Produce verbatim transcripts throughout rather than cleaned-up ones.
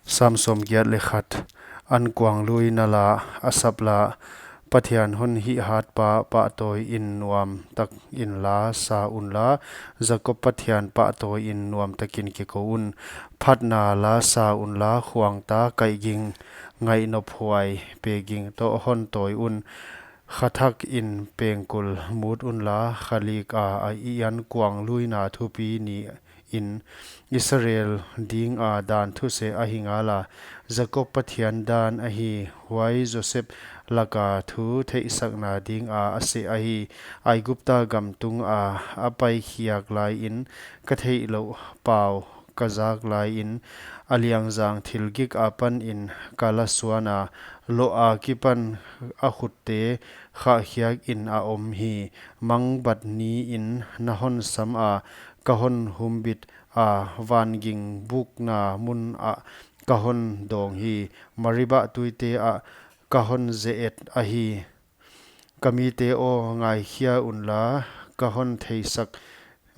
Sam sawmgiat leh khat. Ankuangluina la, Asap la. Pathian hon hihhatpa pahtawi in nuamtak inla sa unla, Jakob Pathian pahtawi in nuamtakin kikou un. Phatna la sa unla, khuangta kaihging, ngaihnophuai peging toh hon tawi un. Kha thak in pengkul mut unla, kha lik a i ankuangluina thupi ni in Israel dinga dan thuseh ahi ngala, Jakob Pathian dan ahi. Huai Joseph laka thu theihsakna dinga a seh ahi. Aigupta gam tunga a paikhiak laiin, ka theihlouh pau ka zak laiin, a liangzang thilgik apan in ka la suana, loh akipan a khutte khahkhiak in a om hi. Mangbat niin na hon sama, ka hon humbit a, vanging bukna mun ah ka hon dawng hi. Mariba tuite ah ka hon ze-et ahi. Ka mite aw, ngaikhia unla, ka hon theisak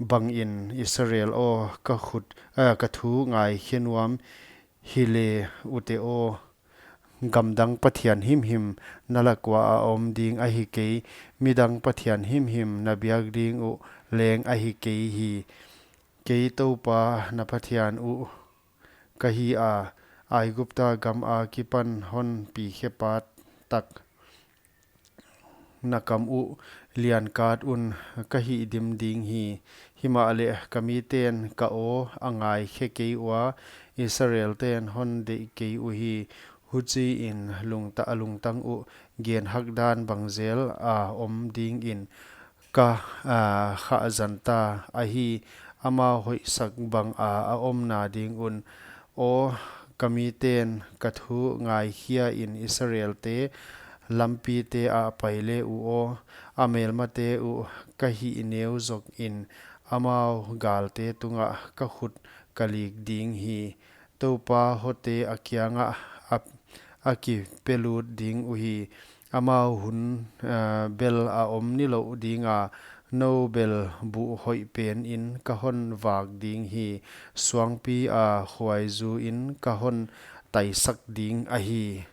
bangin, Israel aw, ka khut, ah, ka thu ngaikhe nuam hile ute aw. Gamdang pathian himhim na lak ua a om ding ahi kei, midang pathian himhim na biak ding uh leng ahi kei hi. Kei Toupa na Pathian uh ka hi a, Aigupta gam akipan hon pikhepa tak na kam uh liankat un ka hihdim ding hi. Himahleh ka miten ka aw a ngaikhe kei ua, Israelten hon deih kei uhi. Huchiin lungta-, a lungtang uh genhak dan bang zel a om dingin ka, ah, khahzanta ahi. Amau hoihsak banga a omna ding un. Aw, ka miten ka thu ngaikhia in Israelte lampite ah pai le uh aw, a melmate uh ka hih neu zokin amau galte tungah ka khut ka lik ding hi. Toupa hote a kiangah a, a kipelut ding uhi. Amau hun, eh, bel a om nilouh dinga, nou bel buh hoih penin ka hon vak ding hi. Suangpi a khuaizu in ka hon taisak ding ahi.